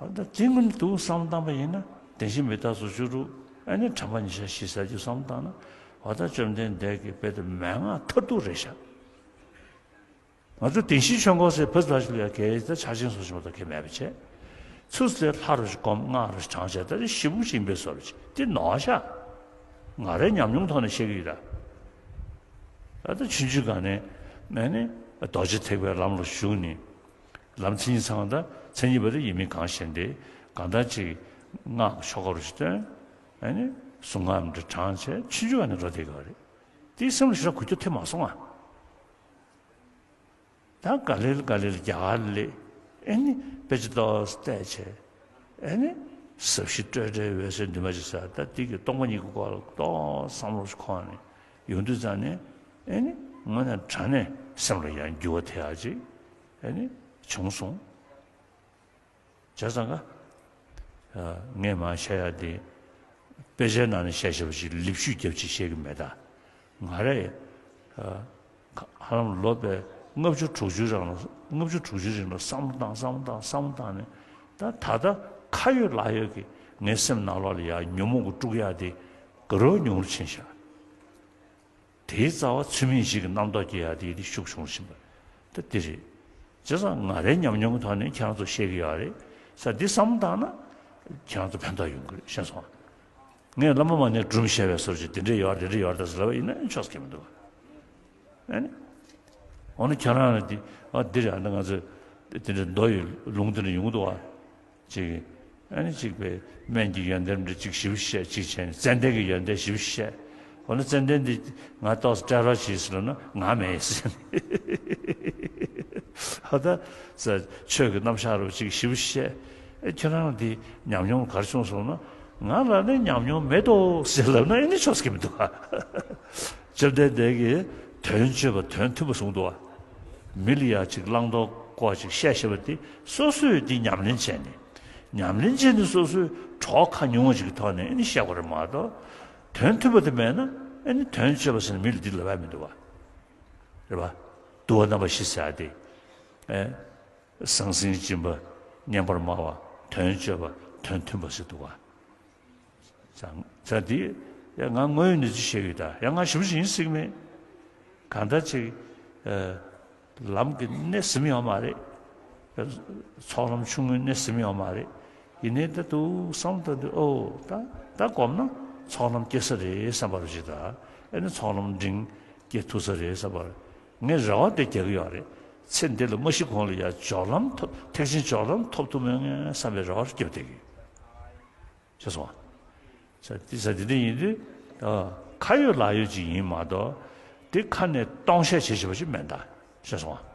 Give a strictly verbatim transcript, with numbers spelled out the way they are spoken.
ད་དེ་སྔོན་དུ་བསམ་བློ་བཏང་པ་ཡིན་ན། བདེན་བཞི་མི་རྟག་སོགས་བཅུ་དྲུག་ཨ་ནི་དྲན་པ་ཉིད་ཆ་བཞི་ཟེར་རྒྱུ་བསམ་བློ་བཏང་ན། འོ་ད་བཅོམ་ལྡན་འདས་ཀྱི་དཔེ་དེ་མན་ངག་མཐར་ཐུག་རེད་ཤག་ང་ཚོ་བདེན་བཞིའི་ཆོས་འཁོར་ཟེར་བོད་ལ་ཞིག་ལ་གལ་ཏེ་ཕྱག་ཆེན་སོགས་ཞིག་མ་གཏོགས་གལ་མེད་པ་བྱས། ཚུར་ཟེར་ལྷ་རུ་ཞིག་སྒོམ། སྔགས་རུ་ཞིག་བགྲང་བྱས། ད་ཞེ་པོ་ཞིག་ཡིན་པའི་བཟོ་འདྲ་ཅིག་དེ་ནོར་ཤག་ང་རའི་ཉམས་མྱོང་ཐོག་ནས་བཤད་ཀྱི་ཡོད་ད། ད་ལྟ་ཆུང་ཆུང་སྒང་ནས་ཨ་ནི་རྡོ་རྗེ་ཐེག་པའི་ལམ་ལ་ཞུགས་ནས། ལམ་མཚན་ཉིད་ཚང་། ད་མཚན་ཉིད་པ་དེ་ཡིན་མིན་གང་ཤེས་ཏེ། གང་ལྟར་ཅིག་སྔགས་ཆོ་ག་རུ་ཞིག་བཏོན། ཨ་ནི་གཟུངས་སྔགས་འདི་བགྲང་བྱས་ཆུང་ཆུང་སྒང་ནས་འགྲོ་བསྡད་ཀྱི་ཡོད་རེད། དེའི་སེམས་ལ་ཞེ་དྲག་འགུལ་སྐྱོད་ཐེབས་མ་སོང་ང་། ད་ག་ལེར་ག་ལེར་རྒྱ་གར་སླེབས། ཨེ་ནི་དཔེ་ཆ་ཏོག་ཙམ་བལྟས་བྱས། ཨེ་ནི་ཟབ་ཞི་སྤྲོས་བྲལ་འོད་གསལ་འདུས་མ་བྱས་ཟེར། ད་འདི་གི་སྟོང་པ་ཉིད་ཀྱི་སྐོར་ལ་ཏོག་ཙམ་བསམ་བློ་ཞིག་འཁོར་ནས་ཡོང་དུས་ཙང་ནས། ཨེ་ནི་དངོས་གནས་དྲང་གནས་སེམས་ལ་ཡང་འགྱུར་བ་དེ་ཡག་ཅིག་ཨེ་ནི་བྱུང་སོང་། བྱས་ཙང་ཀ་ངས་མར་བཤད་ཡག་དེ། དཔེ་ཆའི་ནང་ནས་བཤད་བཤད་པ་ཞིག་ལེབ་ཤུད་རྒྱབ་ཅིག་བཤད་ཀྱི་མེད་ད། ང་རས་ཧ་ལམ་ལོ་པའི་ལྔ་བཅུ་དྲུག་ཅུའི་རིང་ལ། ལྔ་བཅུ་དྲུག་ཅུའི་རིང་ལ་བསམ་བློ་བཏང་། བསམ་བློ་བཏང་། བསམ་བློ་བཏང་ནས། ད་ད་ལྟ་ཁ་ཡོད་ལག་ཡོད་ཀྱི་ངའི་སེམས་ནང་ལོགས་ལ་ཡ་ཉོན་མོངས་ཀྱིས་དཀྲུག་ཡག་དེ་ག་རེ་ཉུང་རུ་ཕྱིན་ཤག་དེའི་རྩ་བ་ཚུལ་མིན་ཞིག་གི་རྣམ་རྟོག་སྐྱེ་ཡག་དེ་དེ་ཤུགས་ཆུང་རུ་ཕྱིན་པ། ད་དེ་རེད། བྱས་ཙང་ང་རའི་ཉམས་མྱོང་གི་ཐོག་ནས་ཁྱེད་རང་ཚོ་བཤད་ཀྱི་ཡོད་རེད་ཟེར། འདི་བསམ་བློ་བཏང་ན་ཁྱེད་རང་ཚོ་ཕན་ཐོགས་ཡོང་གི་རེད། ཤེས་སོང་། ངས་བླ་མ་མ་ཎི་སྒྲུང་བཤད་པའི་བཟོ་འདྲ་ཅིག་དེ་འདྲས་ཡོད་རེད། དེ་འདྲས་ཡོད་རེད་ཟེར་ལབ་པ་ཡིན་ན་ཆོག་ས་ཁེལ་མི་འདུག་ག་ཨ་ནི། འོ་ན་ཁྱེད་རང་ལ་འདི། ཨ། འདི་རེད། ཨ་ནི་ང་ཚོ་དེ་འདྲས་མདོ་ཡི་ལུང་དེ་འདྲས་ཡོང་གི་འདུག་ག་ཅིག་ཨ་ནི་ཅིག་པའི་སྨན་གྱི་ཡོན་ཏན་འདྲ་ཅིག་ཞིབ་བཤད་ཅིག་བྱས་ནས། ཙན་དན་གྱི་ཡོན་ཏན་ཞིབ་བཤད། འོ་ན་ཙན་དན་འདི་ང་ཏོག་ཙམ་སྤྲད་རོགས་གྱིས་ཟེར་ན་ང་མེད་ཟེར་ནས། ཨ། ད་ཟེར། ཆོས་ཀྱི་རྣམ་གཞག་རུ་ཅིག་ཞིབ་བཤད། ཨེ། ཁྱེད་རང་འདི་ཉམས་མྱོང་ག་རེ་བྱུང་སོང་ན། ང་ལ་ནི་ཉམས་མྱོང་མེད་དོ་ཟེར་ལབ་ན་ཨེ་ནི་ཆོག་ས་ཀྱི་མི་འདུག་ག་བཅོམ་ལྡན་འདས་ཀྱིས་དོན་སྤྱོད་པ་དོན་མཐུན་པ་གསུངས་འདུག་ག་མི་ལ་ཡ་ཅིག་བླང་དོར་སྐོར་ཅིག་བཤད་བཤད་པ་དེ་སོ་སོས་དེ་ཉམས་ལེན་བྱས་ནས། ཉམས་ལེན་བྱས་ནས་སོ་སོའི་གྲོགས་ཁ་ཉུང་བ་ཅིག་གི་ཐོག་ནས་ཨེ་ནི་བཤད་དགོས་རེད་མ་གཏོགས། དོན་མཐུན་པ་དེ་མེད་ན་ཨེ་ནི་དོན་སྤྱོད་པ་ཟེར་ནས་མི་ལ་འདི་ལབ་ཡ་མི་འདུག་ག་རེད་པ། དུ་བ་རྣམ་པ་བཞི་ཟེར་ཡ་དེ། ཨེ། ཟང་ཟིང་སྦྱིན་པ་སྙན་པར་སྨྲ་བ། དོན་སྤྱོད་པ། དོན་མཐུན་པ་ཟེར་འདུག་ག་ཙང་ཙང་དེ་ཡང་ང་དངོས་ཡོད་གནས་ཚུལ་བཤད་ཀྱི་ཡོད་ད། ཡང་ང་ཞེ་པོ་ཅིག་ཡིན་སྲིད་ཀྱི་མེད། གང་ལྟར་ཅིག་ཨ། ལམ་གྱི་སྣེ་ཟིན་ཡོད་མ་རེད། ཚོགས་ལམ་ཆུང་ངུའི་སྣེ་ཟིན་ཡོད་མ་རེད། ཡིན་ནའི་ད་དུང་བསམ་བློ་བཏང་དུས། ཨོ། ད་ད་སྒོམ་ན་ཚོགས་ལམ་སྐྱེ་ས་རེད་བསམ་པ་རུ་ཅིག་ད། ཨེ་ནི་ཚོགས་ལམ་འབྲིང་སྐྱེ་ཐུབ་ས་རེད་བསམ་པ། ངས་རེ་བ་དེ་རྒྱག་གི་ཡོད་རེད། ཚེ་འདི་ལ་མ་ཤི་གོང་ལ་ཡ་སྦྱོར་ལམ་ཐོབ། ཐེག་ཆེན་སྦྱོར་ལམ་ཐོབ་ཐུབ་མེད་ངེས་བསམ་པའི་རེ་བ་རྒྱབ་བསྡད་ཀྱི་ཡོད། ཤེས་སོང་ང་། ས་དེ་ས་དེ་འདྲ་ཡིན་དུས། ཨ། ཁ་ཡོད་ལག་ཡོད་ཅིག་ཡིན་མ་གཏོགས། དེ་ཁ་ནས་སྟོང་བཤད་བྱེད་བྱེད་པ་ཞིག་མེད་ད། ཤེས་སོང་ང་